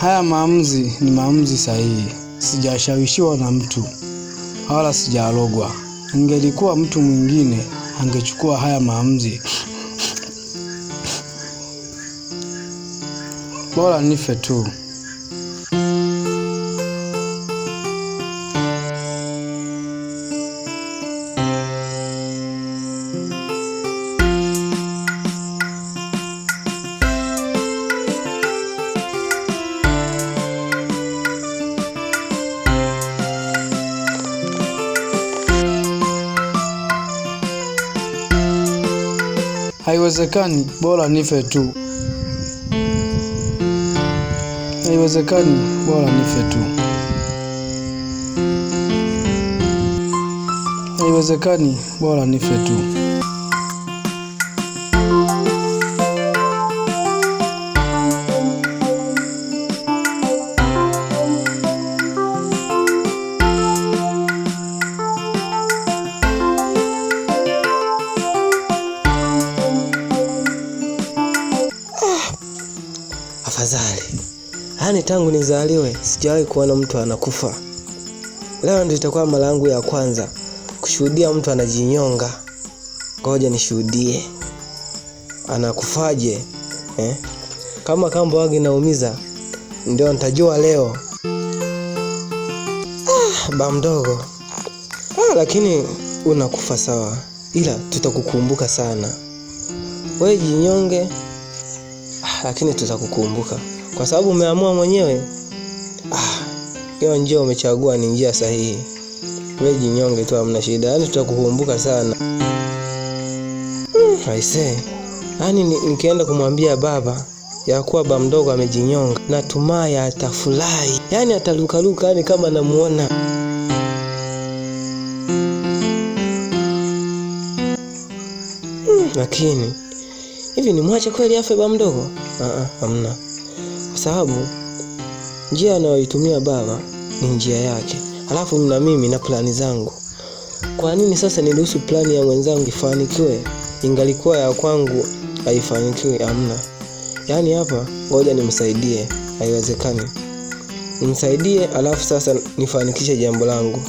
Haya maamuzi ni maamuzi sahihi. Sijashawishiwa na mtu wala sijalogwa. Ingelikuwa mtu mwingine angechukua haya maamuzi. Bora nife tu. Haiwezekani, bora nife tu. Haiwezekani, bora nife tu. Haiwezekani, bora nife tu. Afadhali. Yaani tangu nizaliwe sijawahi kuona mtu anakufa. Leo ndio itakuwa mara yangu ya kwanza kushuhudia mtu anajinyonga. Ngoja nishuhudie. Anakufaje? Eh? Kama kambo wangu inaumiza ndio nitajua leo. Ba mdogo. Lakini unakufa sawa, ila tutakukumbuka sana. Wewe jinyonge, lakini tutakukumbuka kwa sababu umeamua mwenyewe. Hiyo njia umechagua ni njia sahihi. Wewe jinyonge tu, hamna shida. Yaani tutakukumbuka sana. Aisee. Yaani nikienda kumwambia baba ya kuwa ba mdogo amejinyonga, natumai atafurahi. Yaani atarukaruka, yaani kama namuona. Lakini hivi nimwache kweli afe ba mdogo? Hamna. Kwa sababu njia anayoitumia baba ni njia yake. Alafu na mimi na plani zangu. Kwa nini sasa niruhusu plani ya mwenzangu ifanikiwe? Ingalikuwa ya kwangu haifanikiwi, hamna. Yaani hapa ngoja nimsaidie, haiwezekani. Nimsaidie alafu sasa nifanikishe jambo langu.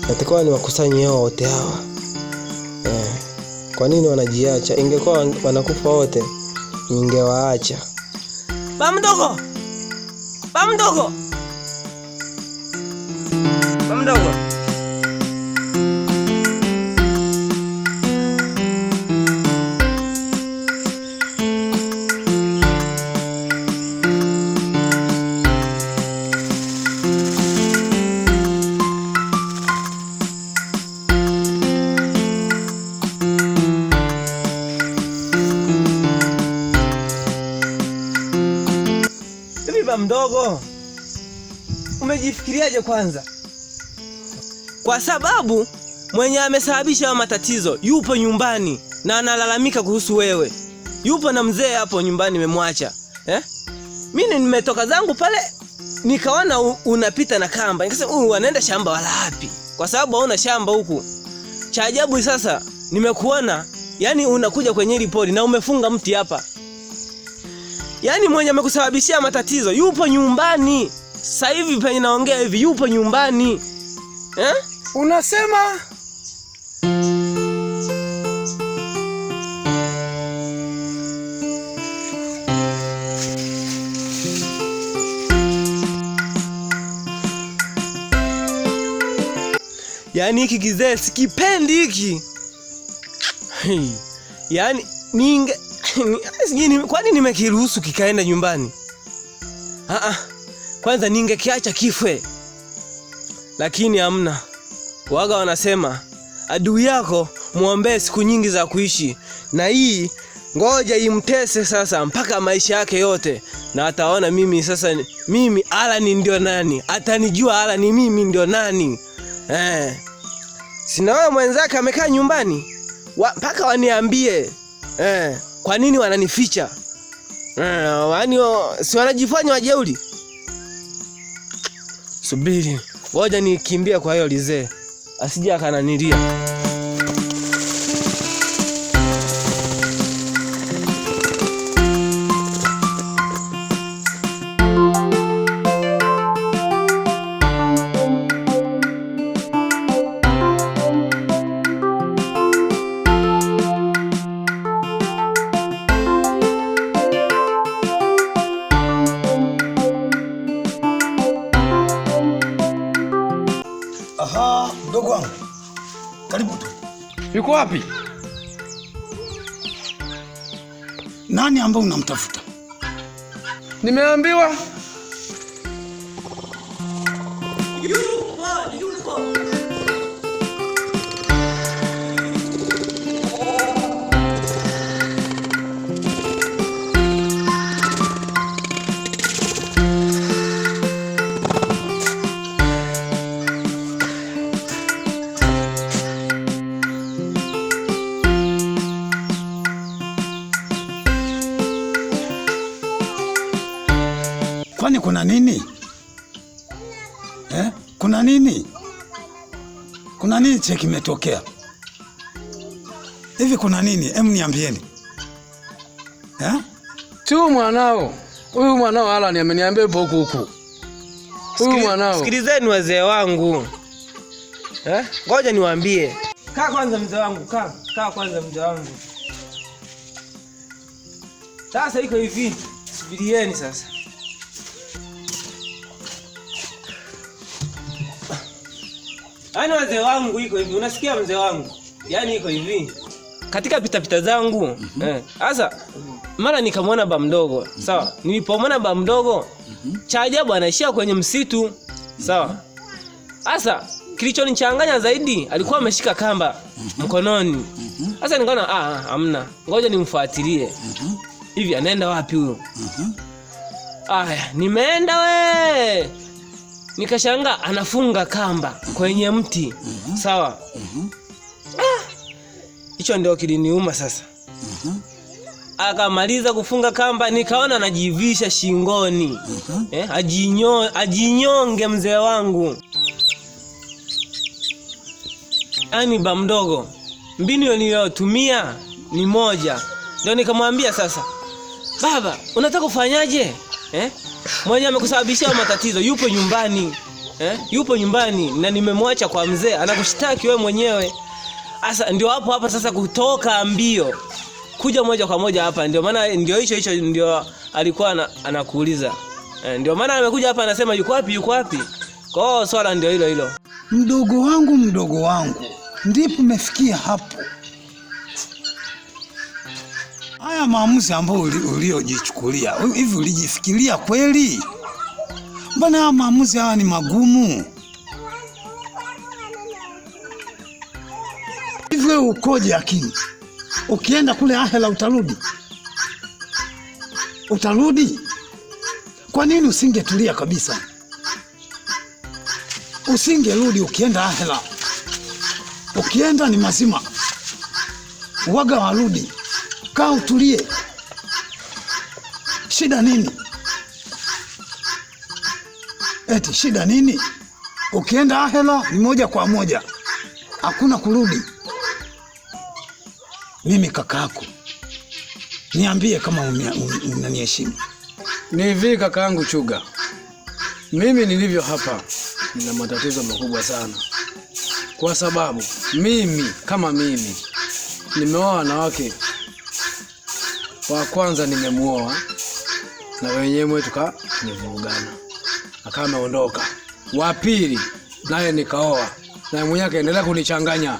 Natakiwa niwakusanye hao wote hawa. Kwa nini wanajiacha? Ingekuwa wanakufa wote, ningewaacha. Ba mdogo! Ba mdogo! Ba mdogo! Ba mdogo, umejifikiriaje kwanza? Kwa sababu mwenye amesababisha haya matatizo yupo nyumbani na analalamika kuhusu wewe. Yupo na mzee hapo nyumbani nimemwacha. Mimi nimetoka zangu pale nikaona unapita na kamba. Nikasema huyu anaenda shamba wala wapi? Kwa sababu hauna shamba huku. Cha ajabu sasa nimekuona, yani unakuja kwenye hili pori na umefunga mti hapa. Yaani mwenye amekusababishia matatizo yupo nyumbani. Sasa hivi penye naongea hivi yupo nyumbani. Unasema? Yaani hiki kizee sikipendi hiki. Hey. Yaani ninge kwani nimekiruhusu kikaenda nyumbani? Kwanza ningekiacha kifwe. Lakini hamna. Waga wanasema adui yako muombee siku nyingi za kuishi. Na hii ngoja imtese sasa mpaka maisha yake yote. Na ataona mimi sasa, mimi Alan ndio nani? Atanijua Alan ni mimi ndio nani? Sina wewe mwenzake amekaa nyumbani. Mpaka waniambie. Kwa nini wananificha? Yaani si wanajifanya wajeuri? Subiri, ngoja nikimbia kwa hiyo lizee. Asije akananilia. Yuko wapi? Nani ambaye unamtafuta? Nimeambiwa Yupo, yupo. Kwani kuna nini? Kuna nini? Kuna nini che kimetokea? Hivi kuna nini? Em, niambieni. Tu mwanao. Huyu mwanao Alan ameniambia yupo huku huku. Huyu mwanao. Sikilizeni wazee wangu. Ngoja niwaambie. Kaa kwanza mzee wangu, kaa. Kaa kwanza mzee wangu. Sasa iko hivi. Subirieni sasa. Yaani wazee wangu iko hivi, unasikia mzee wangu? Yaani iko hivi. Katika pitapita zangu, sasa mara nikamwona ba mdogo, sawa? Nilipomwona ba mdogo, cha ajabu anaishia kwenye msitu, sawa? Sasa kilichonichanganya zaidi alikuwa ameshika kamba mkononi. Sasa nikaona hamna. Ngoja nimfuatilie. Hivi anaenda wapi huyo? Aya, nimeenda we. Nikashangaa anafunga kamba kwenye mti. Sawa. Hicho ndio kiliniuma sasa. Akamaliza kufunga kamba nikaona anajivisha shingoni. Ajinyonge mzee wangu. Yaani ba mdogo, mbinu niliyotumia ni moja. Ndio nikamwambia sasa, baba, unataka kufanyaje? Mwenye amekusababishia matatizo yupo nyumbani. Yupo nyumbani na nimemwacha kwa mzee, anakushtaki wewe mwenyewe. Sasa ndio hapo hapa sasa kutoka mbio kuja moja kwa moja hapa, ndio maana ndio hicho ndio alikuwa anakuuliza. Ndio maana amekuja hapa anasema yuko wapi, yuko wapi. Kwa hiyo swala ndio hilo hilo. Mdogo wangu, ndipo umefikia hapo. Haya maamuzi ambayo uliojichukulia, hivi ulijifikiria kweli? Mbona haya maamuzi haya ni magumu? Hivi wewe ukoje akili? Ukienda kule ahela utarudi? Utarudi? Kwa nini usingetulia kabisa? Usingerudi ukienda ahela. Ukienda ni mazima. Waga warudi. Kaa utulie. Shida nini? Eti shida nini? Ukienda ahela ni moja kwa moja. Hakuna kurudi. Mimi kakako, niambie kama unaniheshimu. Ni hivi kakaangu Chuga. Mimi nilivyo hapa nina matatizo makubwa sana. Kwa sababu mimi kama mimi nimeoa wanawake. Wa kwanza nimemuoa na wenyewe tukanivurugana, akawa ameondoka. Wa pili naye nikaoa na mwenyewe akaendelea kunichanganya,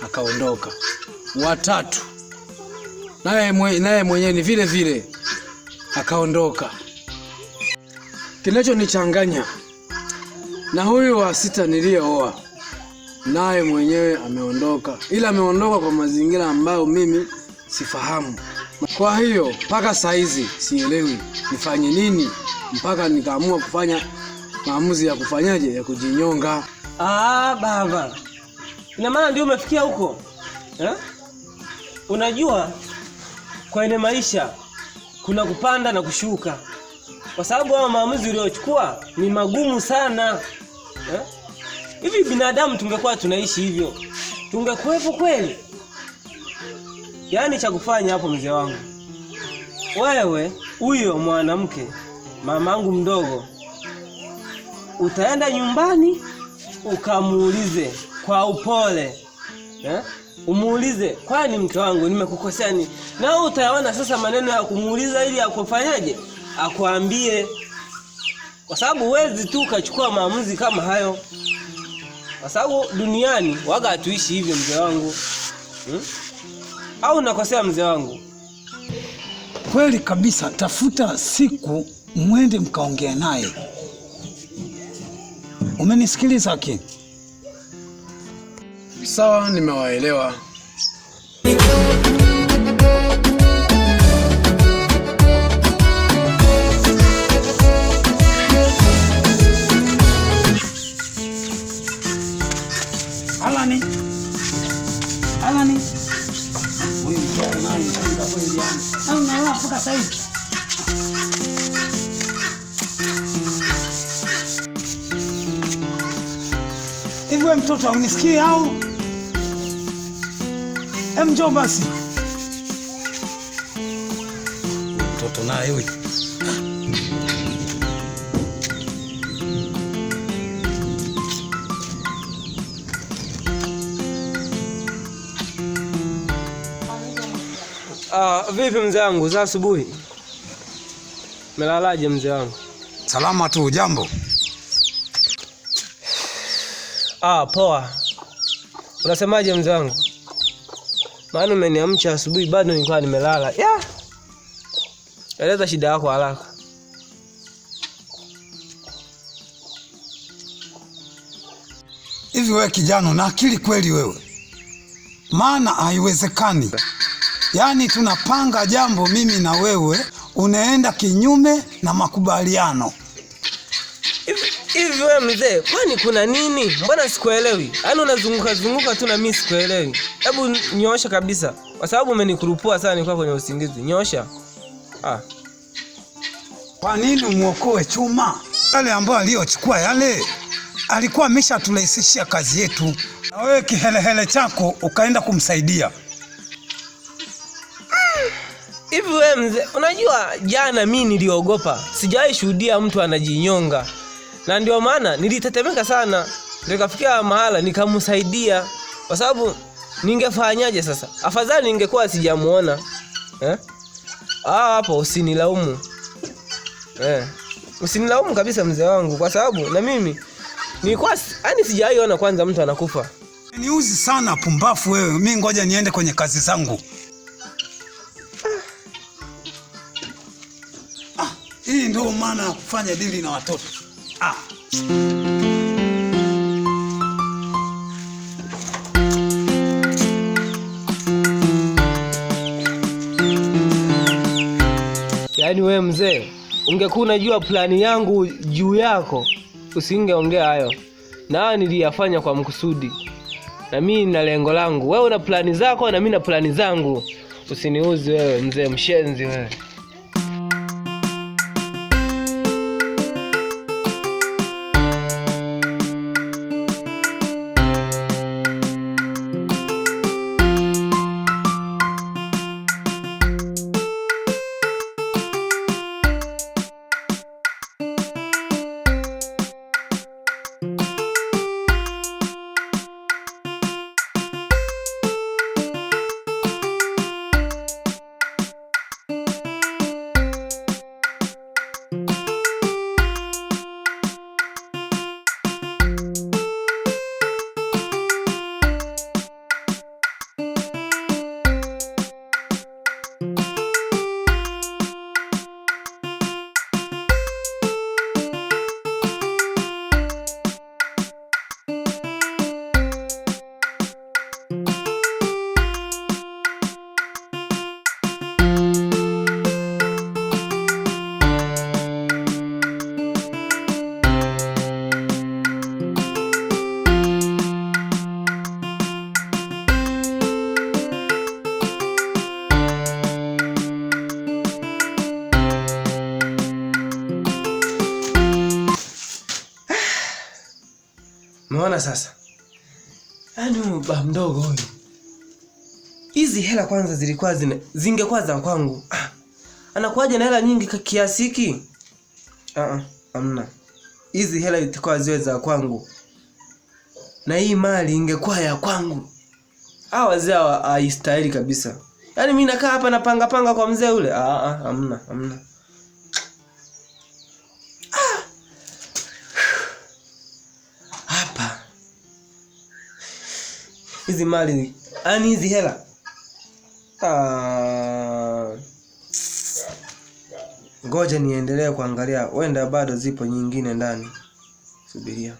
akaondoka. Wa tatu naye mwenyewe ni vile vile akaondoka. Kinachonichanganya na huyu wa sita niliyeoa naye mwenyewe ameondoka, ila ameondoka kwa mazingira ambayo mimi sifahamu. Kwa hiyo mpaka saizi sielewi nifanye nini, mpaka nikaamua kufanya maamuzi ya kufanyaje, ya kujinyonga. Baba, ina maana ndio umefikia huko? Unajua kwenye maisha kuna kupanda na kushuka. Kwa sababu haya maamuzi uliochukua ni magumu sana. Hivi binadamu tungekuwa tunaishi hivyo, tungekuwepo kweli? Yaani cha kufanya hapo mzee wangu, wewe huyo mwanamke mamangu mdogo, utaenda nyumbani ukamuulize kwa upole. Umuulize, kwani mke wangu nimekukosea nini? Na utaona sasa maneno ya kumuuliza ili akufanyaje? Akuambie. Kwa sababu huwezi tu ukachukua maamuzi kama hayo. Kwa sababu duniani waga hatuishi hivyo mzee wangu. Au nakosea mzee wangu? Kweli kabisa, tafuta siku mwende mkaongea naye. Umenisikiliza akini? Sawa, nimewaelewa. Alani. Alani. Huyu mtoto nani mjinga kweli yani? Au unalala mpaka sasa hivi? Hivi wewe mtoto haunisikii au? Em, njoo basi. Mtoto naye huyu. Vipi mzee wangu za asubuhi? Melalaje mzee wangu? Salama tu, jambo. Poa. Unasemaje mzee wangu? Maana umeniamsha asubuhi bado nilikuwa nimelala. Ya. Eleza shida yako haraka. Hivi wewe kijana una akili kweli wewe? Maana haiwezekani. Yaani tunapanga jambo mimi na wewe, unaenda kinyume na makubaliano. Hivi wewe mzee, kwani kuna nini? Mbona sikuelewi? Yaani unazunguka zunguka tu na mimi sikuelewi. Hebu nyoosha kabisa. Kwa sababu umenikurupua sana nilikuwa kwenye usingizi. Nyoosha. Kwa nini muokoe Chuma? Yale ambayo aliyochukua yale alikuwa ameshaturahisishia kazi yetu. Na wewe kihelehele chako ukaenda kumsaidia. Hivi wewe mzee, unajua jana mimi niliogopa. Sijawahi shuhudia mtu anajinyonga. Na ndio maana nilitetemeka sana. Nikafikia mahala nikamsaidia. Kwa sababu ningefanyaje sasa? Afadhali ningekuwa sijamuona. Hapo usinilaumu. Usinilaumu kabisa mzee wangu kwa sababu na mimi nilikuwa yani sijawahi ona kwanza mtu anakufa. Niuzi sana pumbafu wewe. Mimi ngoja niende kwenye kazi zangu. Hii ndio maana ya kufanya dili na watoto. Yaani wewe mzee, ungekuwa unajua plani yangu juu yako, usingeongea hayo. Na hayo niliyafanya kwa mkusudi. Na mimi nina lengo langu. Wewe una plani zako na mimi na plani zangu. Usiniuzi wewe mzee mshenzi wewe. Umeona sasa? Yaani huyu baba mdogo huyu. Hizi hela kwanza zilikuwa zingekuwa za kwangu. Anakuaje na hela nyingi kiasi hiki? Hamna. Hizi hela zilikuwa ziwe za kwangu. Na hii mali ingekuwa ya kwangu. Hawa wazee haistahili kabisa. Yaani mimi nakaa hapa na panga panga kwa mzee yule. Hamna, hamna. Hapa. Hizi mali Yaani hizi hela. Ngoja niendelee kuangalia, wenda bado zipo nyingine ndani. Subiria.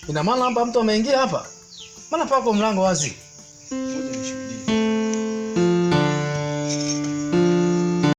Ina maana hapa mtu ameingia hapa? Maana pako mlango wazi.